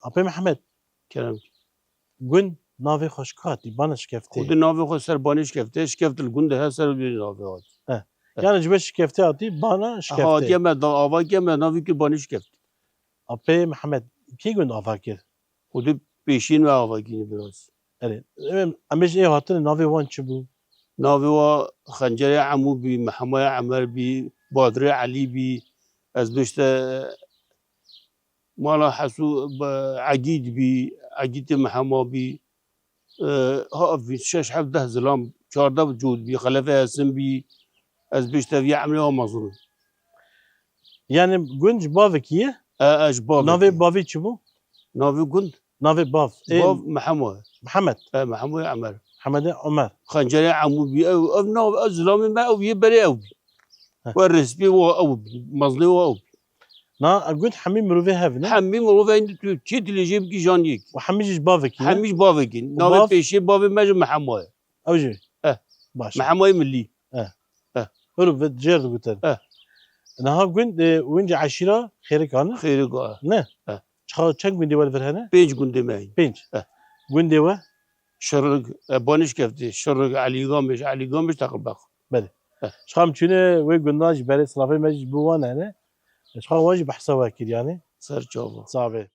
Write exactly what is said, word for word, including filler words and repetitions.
Apê Mihemed, Kerem. Gund navê xwe ji ku hatî? Bana Şikeftê. Xwedê navê xwe ser Banê Şikeftê, Şikeft li gund e, her ser wê navê hatî. He. He. Yani ji ber Şikeftê hatî Bana Şikeftê. Hatiye me da ava kir, me navê kir Banê Şikeftê. Apê Mihemed, kê gund ava kir? Xwedê pêşîn me ava kir biraz. Erê, em, em bêjin ê hatine navê wan çi bû? Navê wa Xencerê Emû bî, Mihemaya Emer bî, Badrê Elî bî, ez bêjte Mala Hesû, be-, Egîd bî, Egîdê Mihema bî. E, ha, ev şeş heft deh zilam, çardeh cûd bî, Xelefe Hesin bî. Ez bêjte vî emrê wa mezin. Yani gund ji bavekî ye? E, e, ji bavekî. Navê bavê çi bû? Navê gund? Navê bav. Ê, Bav Mihema. Mihemed. E, Mihema Emer. Mihemedê Omer. Xencerê Emû bî. Ew, ev nav, ev zilamê me, ew yê berê ew bî. Heh. We rêspî wa ew bî, mezinê wa ew bî. Na, ev gund hemî mirovê hev ne? Hemî mirovê hindî tu çi dilê jê bikî jan yek. Û hemî jî ji bavekî ne? Hemî ji bavekî. Û navê bav? Pêşê bavê me ji Mihema ye. Ew jî? Eh. Baş. Mihemayê milî. Eh. Eh. Hûr bi jêr digotin. Eh. Niha gund, e, wince eşîra Xêrika ne? Xêrika. Ne? Eh. Çiqa, çend gundê we li vir hene? Pênc gundê me hene. Pênc. Eh. Gundê we? Şirig, e, Banê Şikeftê, Şirig, Elî Gamêş, Elî Gamêş Teqilbeq. Belê. Eh. Çiqa em çûne wê gundan ji berê silafê me jî ji bo wan hene. Çiqa wan jî behsa we kir yani. Ser çava. Sabe.